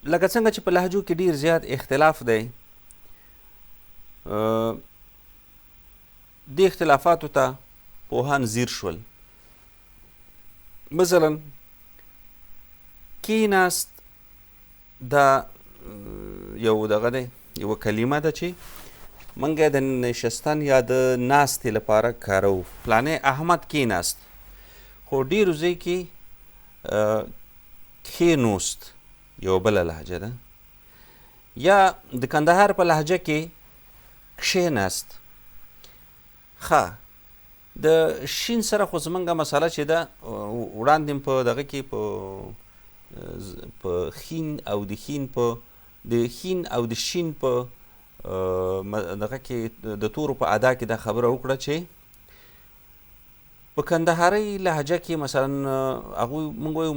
لکه څنګه چې په لهجو کې ډیر زیات اختلاف دی، دې اختلافاتو ته پوهان ځیر شول. مثلا کیناست دا یو دغه دی، یوه کلمه ده چې موږ یې د نشستن یا د ناستې لپاره کاروو. فلانی احمد کیناست، خو ډېرو ځای کې کښېنوست یوه بله لهجه ده، یا د کندهار په لهجه کې کښېناست. ښه، د شین سره خو زمونږ مسله چې ده وړاندې په دغه کې په خین او د خین په د خین او د شین په دغه کې د تورو په ادا کې دا خبره وکړه چې په کندهارۍ لهجه کې مثلا هغوی موږ وایو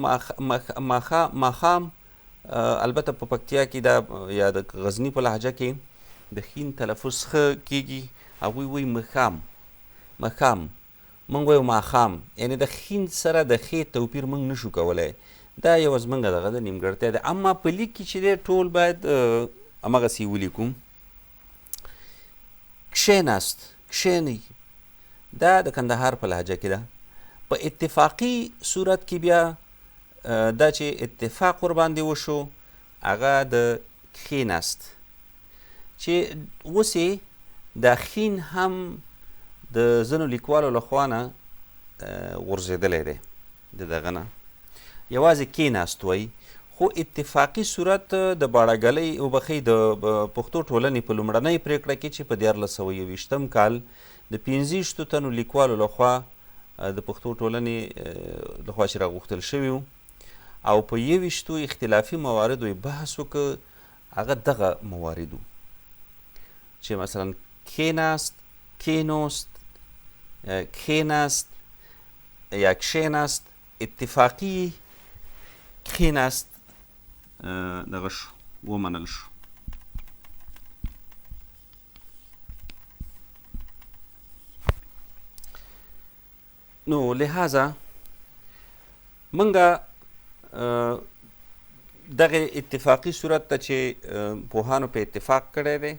ماښام، البته په پکتیا کې دا یا د غزني په لهجه کې د خین تلفظ ښه کیږي، هغوی وایي مښام، مښام، موږ وایو ماښام، یعنې د خین سره د ښې توپیر موږ نشو کولی. دا یوه زموږ دغه د نیمګړتیا ده، اما په لیک کې چې دی ټول باید هماغسې ولیکو. کښېناست، کښېنئ، دا د کندهار په لهجه کې ده. په اتفاقي صورت کې بیا دا چې اتفاق ورباندې وشو هغه د کښېناست، چې اوس یې دا خین هم د ځینو لیکوالو له خوا نه غورځېدلی دی، د دغه نه یوازې کېناست وایي. خو اتفاقي صورت د باړهګلۍ وبخښئ د پښتو ټولنې په لومړنۍ پرېکړه کې چې په 1321 کال د 25 تنو لیکوالو له خوا د پښتو ټولنې له خوا چې راغوښتل شوي وو او په 21 اختلافي مواردو یې بحث وکړ، هغه دغه موارد وو چې مثلا کښېناست، کښېنوست، کښېناست یا کښېناست، اتفاقي کښېناست دغه شو، ومنل شو. نو لهذا موږ دغه اتفاقي صورت ته چې پوهانو په اتفاق کړی دی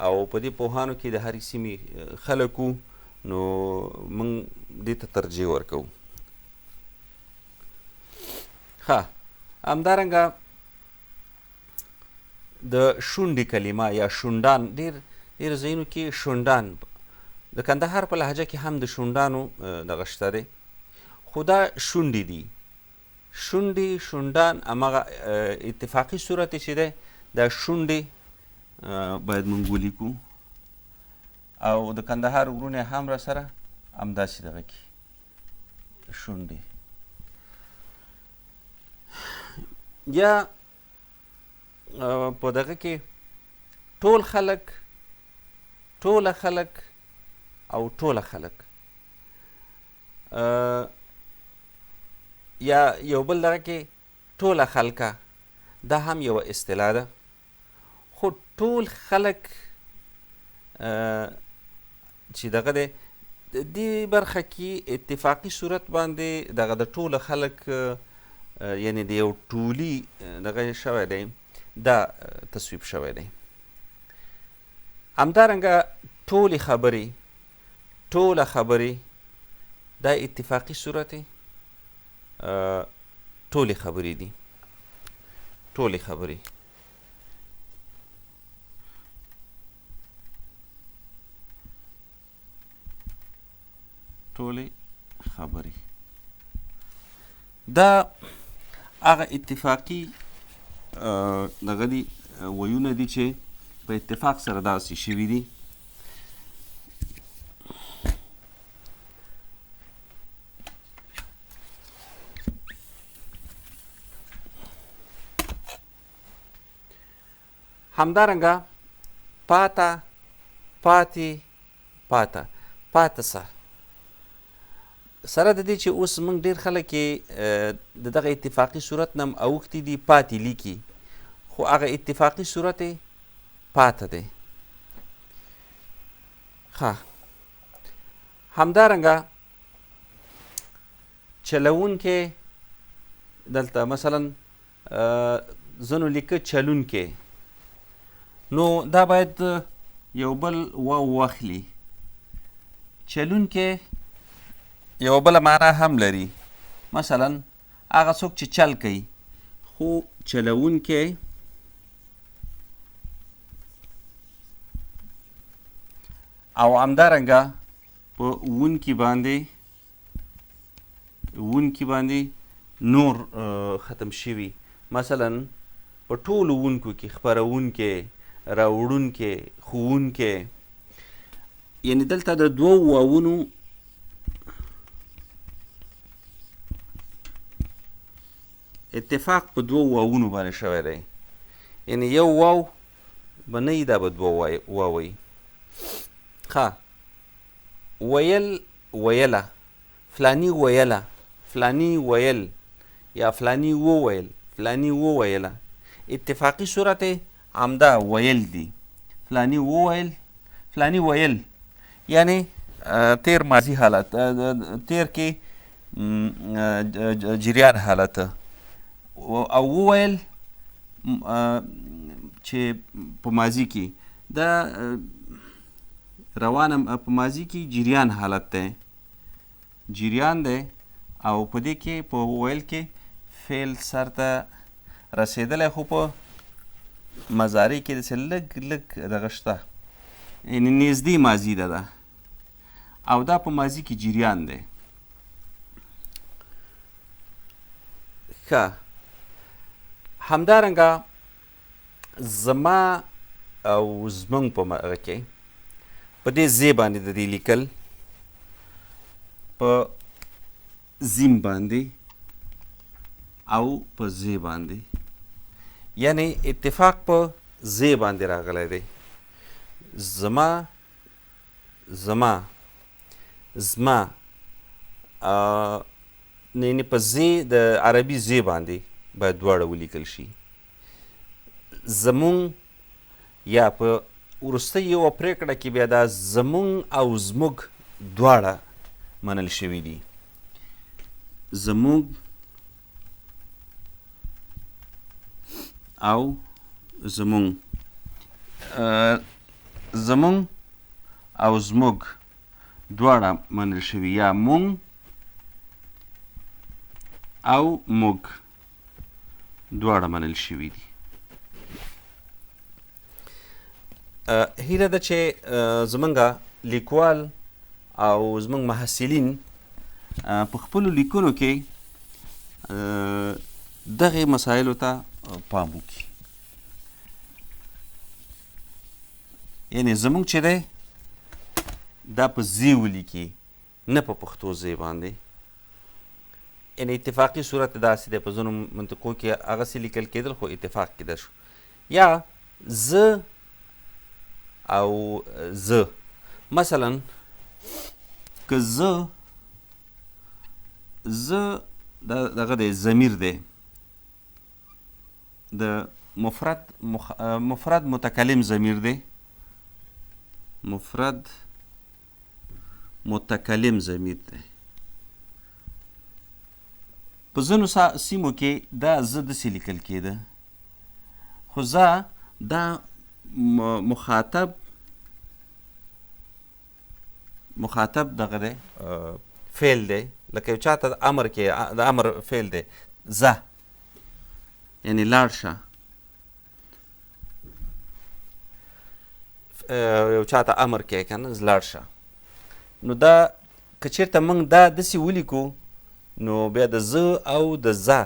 او په دې پوهانو کې د هرې سیمې خلک وو، نو موږ دې ته ترجیح ورکوو. ښه، همدارنګه د شونډې کلمه یا شونډان، ډېر ډېر ځایونو کې شونډان، د کندهار په لهجه کې هم د شونډانو دغه شته دی، خو دا شونډې دي. شونډې، شونډان، هماغه اتفاقي صورت چې دی دا شونډې باید موږ ولیکو، او د کندهار ورونه هم را سره همداسې دغه کې شونډې. یا په دغه کې ټول خلک، ټوله خلک او ټوله خلک، یا یو بل دغه کې ټوله خلکه، دا هم یوه اصطلاح ده. خو ټول خلک چې دغه دی د دې برخه کې اتفاقي صورت باندې دغه د ټوله خلک یعنې د یو ټولي دغه شوی دی، دا تصویب شوی دی. همدارنګه ټولې خبرې، ټوله خبرې، دا اتفاقي صورت ټولې خبرې دي، ټولې خبرې. ټولې خبرې دا هغه اتفاقي دغه دي ویونه دي چې په اتفاق سره داسې شوي دي. همدارنګه پاته، پاتې، پاته، پاته سه، سره د دې چې اوس موږ ډېر خلک یې د دغه اتفاقي صورت نه هم اوښتي دي، پاتې لیکي، خو هغه اتفاقي صورت یې پاته دی. ښه، همدارنګه چلوونکی دلته مثلا ځنو لیکه چلونکی، نو دا باید یو بل واو واخلي. چلونکی یوه بله معنا هم لري، مثلا هغه څوک چې چل کوي، خو چلوونکی او همدارنګه په وونکي باندې وونکي باندې نور ختم شوي. مثلا په ټولو وونکو کې خپرونکی، راوړونکی، ښوونکی، یعنی دلته د دوو واوونو اتفاق په دوو واوونو باندې شوی دی، یعنی یو واو به نه وي، دا به دوه واو وي. ښه، ویل ویله، فلانی ویله، فلانی ویل یا فلانی وویل، فلانی وویله، اتفاقي صورت همدا ویل دي. فلانی وویل، فلانی ویل، یعنی تیر ماضي حالت، تیر کې جریان حالت، او وویل چې په ماضي کې دا روانه په ماضي کې جریان حالت دی، جریان دی، او په دې کې په ویل کې فعل سر ته رسېدلی، خو په مضارع کې داسې لږ لږ دغه شته، یعنې نږدې ماضي ده دا، او دا په ماضي کې جریان دی. ښه، همدارنګه زما او زمونږ په هغه کې په دې زی باندې د دې لیکل په زیم باندې او په زی باندې، یعنی اتفاق په زی باندې راغلی دی. زما، زما، زما، یعنی په زی د عربي زی باندې باید دواړه ولیکل شي. زمونږ یا په وروستۍ یوه پرېکړه کې بیا دا زمونږ او زموږ دواړه منل شوي دي. زموږ او زمونږ، زمونږ او زموږ دواړه منل شوي، یا مونږ او موږ دواړه منل شوي دي. هیله ده چې زمونږ لیکوال او زمونږ محصلین په خپلو لیکونو کې دغې مسایلو ته پام وکړي. یعنی زمونږ چې دی دا په زی ولیکي، نه په پښتو زی باندې. یعنی اتفاقي صورت داسې دی، په ځینو منطقو کې هغسې لیکل کېدل، خو اتفاق کېدای شو. یا زه او زه، مثلا که زه، زه دا دغه دی ضمیر دی، د مفرد مفرد متکلم ضمیر دی، مفرد متکلم ضمیر دی. په ځینو سیمو کې دا زه داسې لیکل کېده، خو زه دا مخاطب، مخاطب دغه دی فعل دی، لکه یو چا ته امر کې د امر فعل دی، زه یعنی لاړ شه، یو چا ته امر کوي که نه، لاړ شه. نو دا که چېرته موږ دا داسې ولیکو نو بیا د زه او د زه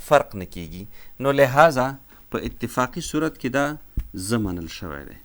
فرق نه کیږي، نو لهذا په اتفاقي صورت کې دا زه منل شوی دی.